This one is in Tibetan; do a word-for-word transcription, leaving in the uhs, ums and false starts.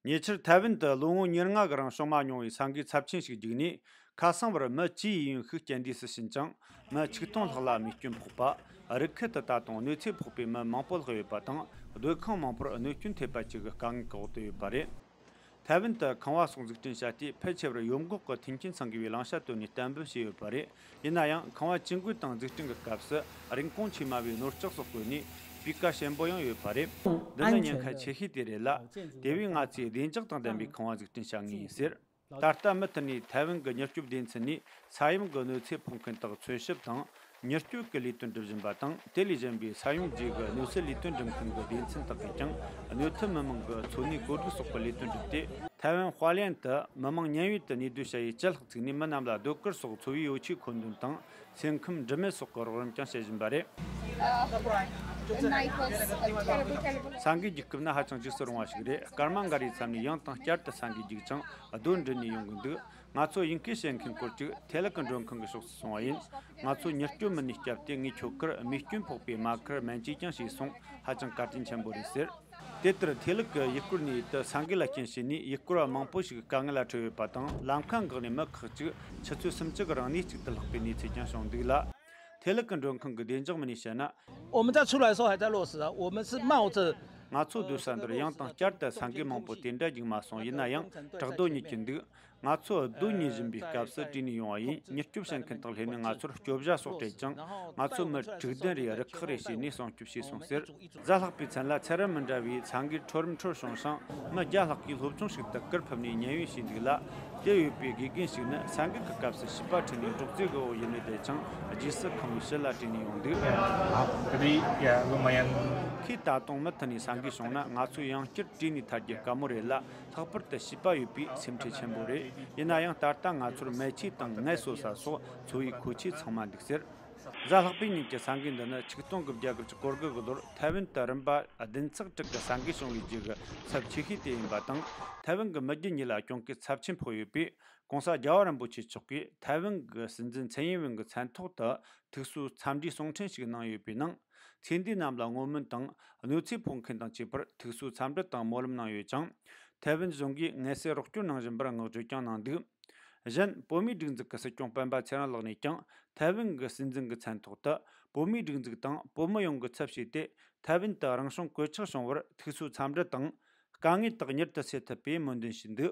ཉེ་ཆར་ཐའེ་ཝན་དུ་ལོ་ངོ་ཉེར་ལྔ་གི་རིང་བྱུང་མ་མྱོང་བའི་ས་འགུལ་ཚབས་ཆེན་ཞིག་བརྒྱུགས་ནས། ཁ་སང་བར་མི་ཅི་ཡི་ཡིན་ཤུགས་རྐྱེན་འདས་སུ་ཕྱིན་ཅིང་། མི་ཆིག་སྟོང་ལྷག་ལ་རྨས་སྐྱོན་ཕོག་པ། རི་ཁུལ་དུ་ད་དུང་གནོད་འཚེ་ཕོག་པའི་མི་མང་པོ་ལྷག་ཡོད་པ་དང་། སྡོད་ཁང་མང་པོར་གནོད་སྐྱོན་ཐེབས་པ་བཅས་ཀྱི་དཀའ་ངལ་འོག་ཏུ་ཡོད་པ་རེད། ཐའེ་ཝན་དུ་ཁང་བ་སོགས་འཛུགས་སྐྲུན་བྱ་དུས། ཕལ་ཆེ་བར་ཡོམ་འགོག་གི་མཐུན་རྐྱེན་ཚང་དགོས་པའི་བླང་བྱ་བཏོན་ནས་གཏན་འབེབས་བྱས་ཡོད་པ་རེད། ཡིན་ན་ཡང་། ཁང་བ་ཇུས་འགོད་དང་འཛུགས་སྐྲུན་གྱི་སྐབས་སུ། རིན་གོང་ཆེས་དམའ་བའི་ནོར་ལྕགས་སོགས་བཀོལ་ནས། སྤུས་ཀ་ཞན་པོ་ཡང་ཡོད་པ་རེད། འདི་ནི་ཉེན་ཁ་ཆེ་ཤོས་དེ་རེད་ལ། དེ་བས་ང་ཚོས་བདེ་འཇགས་དང་ལྡན་པའི་ཁང་བ་འཛུགས་སྐྲུན་བྱ་ངེས་ཡིན་ཟེར། ད་ལྟ་མུ་མཐུད་ནས་ཐའེ་ཝན་གྱི་མྱུར་སྐྱོབ་སྡེ་ཚན་ནས་ས་ཡོམ་གྱི་གནོད་འཚེ་ཕོག་མཁན་དག་འཚོལ་ཞིབ་དང་། མྱུར་སྐྱོབ་ཀྱི་ལས་དོན་སྒྲུབ་བཞིན་པ་དང་། དེ་ལས་གཞན་པའི་ས་ཡོམ་རྗེས་ཀྱི་གནོད་སེལ་ལས་དོན་སྒྲུབ་མཁན་གྱི་སྡེ་ཚན་དག་གིས་ཀྱང་། གནོད་ཐེབས་མི་མང་གི་འཚོ་གནས་གོ་སྒྲིག་སོགས་ཀྱི་ལས་དོན་བསྒྲུབས་ཏེ། ཐའེ་ཝན་ཧྭ་ལན་དུ་མི་མང་ཉེན་གཡོལ་དུ་གནས་སྡོད་བྱ་ཡུལ་བཅུ་ལྷག་བཙུགས་ནས། མི་རྣམས་ལ་སྡོད་གུར་སོགས་འཚོ་བའི་ཡོ་ཆས་མཁོ་འདོན་དང་། སེམས་ཁམས་འདྲི་མེད་སོགས་ཀྱི་རོགས་རམ་ཀྱང་བྱེད་བཞིན་པ་རེད། Uh, the night was, uh, terrible, terrible. ས་འགུལ་རྒྱུག་སྐབས་ནི་ཧ་ཅང་འཇིགས་སུ་རུང་བ་ཞིག་རེད། སྐར་མ་འགའ་རེའི་མཚམས་ནས་ཡང་དང་བསྐྱར་དུ་ས་འགུལ་རྒྱུག་ཅིང་། རྡོ་འདྲུད་ནས་ཡོང་གི་འདུག་ང་ཚོ་དབྱིན་སྐད་བཤད་མཁན་སྐོར་ཅིག་ཐེ་ལི་ཀི་མགྲོན་ཁང་གི་ཕྱོགས་སུ་སོང་བ་ཡིན། ང་ཚོ་མྱུར་སྐྱོབ་མི་སྣས་བསྐྱབས་ཏེ། ངའི་ཁྱོ་གར་རྨས་སྐྱོན་ཕོག་པའི་རྨ་ཁར་སྨན་བཅོས་ཀྱང་བྱས་སོང་། ཧ་ཅང་བཀའ་དྲིན་ཆེན་པོ་རེད་ཟེར། དེ་ལྟར་ཐེ་ལི་ཀི་ཡུལ་སྐོར་ནས་ཡུལ་དུ་ས་འགུལ་ལ་རྐྱེན་བྱས་ནས། ཡུལ་སྐོར་བ་མང་པོ་ཞིག་དཀའ་ངལ་ལ་འཕྲད་ཡོད་པ་དང་། ལམ་ཁ་འགག་ནས་མི་ཁག་ཅིག་ཆུ་ཚོད་སུམ་ཅུ་གི་རིང་གནས་གཅིག་ཏུ་ལྷག་པའི་གནས་ཚུལ་ཀྱང་བྱུང་འདུག་ལ། ཐེ་ལི་ཀི་མགྲོན་ཁང་གི་བདེ་འཇགས་མི་སྣས་བཤད་ན། 我们在出来的时候还在落实啊，我们是冒着 ང་ཚོ་སྡོད་ས་འདིར་ཡང་དང་བསྐྱར་དུ་ས་འགུལ་མང་པོ་དེ་འདྲ་རྒྱུག་མ་སོང་། ཡིན་ན་ཡང་། བྲག་རྡོ་རྙེད་ཀྱི་འདུག་ང་ཚོ་རྡོ་རྙེད་བཞིན་པའི་སྐབས་སུ་བྲོས་ནས་ཡོང་བ་ཡིན། མྱུར་སྐྱོབ་བྱེད་མཁན་དག་སླེབས་ནས་ང་ཚོར་སྐྱོབ་བྱ་སོགས་སྤྲད་ཅིང་། ང་ཚོ་མི་དྲུག་བདུན་རེ་རུ་ཁག་རེ་བྱས་ནས་སྲུང་སྐྱོབ་བྱས་སོང་ཟེར། གཟའ་ལྷག་པའི་མཚན་ལ་ཚད་རིམ་མི་འདྲ་བའི་ས་འགུལ་འཕྲོར་འཕྲོར་བྱུང་ཞིང་། མི་བརྒྱ་ལྷག་གིས་སློབ་ཆུང་ཞིག་ཏུ་གུར་ཕུབ་ནས་ཉེན་གཡོལ་བྱས་འདུག་ལ། དེ་ཡོད་པའི་དགེ་རྒན་ཞིག་ནི་ས་འགུལ་གྱི་སྐབས་སུ་བྱིས་པ་ཁྲིད་ནས་འབྲོག་རྫས་ཀྱི་འོག་ཡུལ་ནས་བསྡད་ཅིང་། རྗེས་སུ་ཁོང་གིས་ཕྱི་ལ་བྲོས་ནས་ཡོང་འདུག Jadi, ya, lumayan. ཁོས་ད་དུང་མུ་མཐུད་ནས་ས་འགུལ་བྱུང་ན། ང་ཚོས་ཡང་བསྐྱར་བྲོས་ནས་ཐར་རྒྱུ་དཀའ་མོ་རེད་ལ། ལྷག་པར་དུ་བྱིས་པ་ཡོད་པས་སེམས་ཁྲལ་ཆེན་པོ་རེད། ཡིན་ན་ཡང་། ད་ལྟ་ང་ཚོར་མལ་ཆས་དང་ངལ་གསོ་ས་སོགས་འཚོ་བའི་མཁོ་ཆས་ཚང་མ་འདུག་ཟེར། གཟའ་ལྷག་པའི་ཉིན་གྱི་ས་འགུལ་འདི་ནི་ཆིག་སྟོང་དགུ་བརྒྱ་དགུ་བཅུ་གོ་དགུ་གི་ལོར་ཐའེ་ཝན་དུ་རིམ་པ་བདུན་ཚེག་དྲུག་གི་ས་འགུལ་བྱུང་བའི་རྗེས་ཀྱི་ཚབས་ཆེ་ཤོས་དེ་ཡིན་པ་དང་། ཐའེ་ཝན་གྱི་མི་རྒྱུ་གཉིས་ལ་གྱོང་གུད་ཚབས་ཆེན་ཕོག་ཡོད་པས། ྋགོང་ས་རྒྱལ་བ་རིན་པོ་ཆེ་མཆོག་གིས་ཐའེ་ཝན་གྱི་སྲིད་འཛིན་ཚེ་ཡིན་ཝེན་གྱི་མཚན་ཐོག་ཏུ་ཐུགས་གསོའི་འཚམས་འདྲིའི་གསུང་འཕྲིན་ཞིག་གནང་ཡོད་པའི་ནང་། ཚེ་འདས་རྣམས་ལ་བསྔོ་སྨོན་དང་། གནོད་འཚེ་ཕོག་མཁན་དང་བཅས་པར་ཐུགས་གསོའི་འཚམས་འདྲི་དང་སྨོན་ལམ་གནང་ཡོད་ཅིང་། ཐའེ་ཝན་གཞུང་གིས་མངའ་སྲིད་རོགས་སྐྱོར་གནང་བཞིན་པར་བསྔགས་བརྗོད་ཀྱང་གནང་འདུག་གཞན། བོད་མིའི་སྒྲིག་འཛུགས་ཀྱི་སྲིད་སྐྱོང་སྤེན་པ་ཚེ་རིང་ལགས་ནས་ཀྱང་། ཐའེ་ཝན་གྱི་སྲིད་འཛིན་གྱི་མཚན་ཐོག་ཏུ། བོད་མིའི་སྒྲིག་འཛུགས་དང་བོད་མི་ཡོངས་ཀྱི་ཚབ་བྱས་ཏེ། ཐའེ་ཝན་དུ་རང་བྱུང་གོད་ཆག་བྱུང་བར་ཐུགས་གསོའི་འཚམས་འདྲི་དང་། དཀའ་ངལ་དག་མྱུར་དུ་སེལ་ཐུབ་པའི་སྨོན་འདུན་ཞུས་འདུག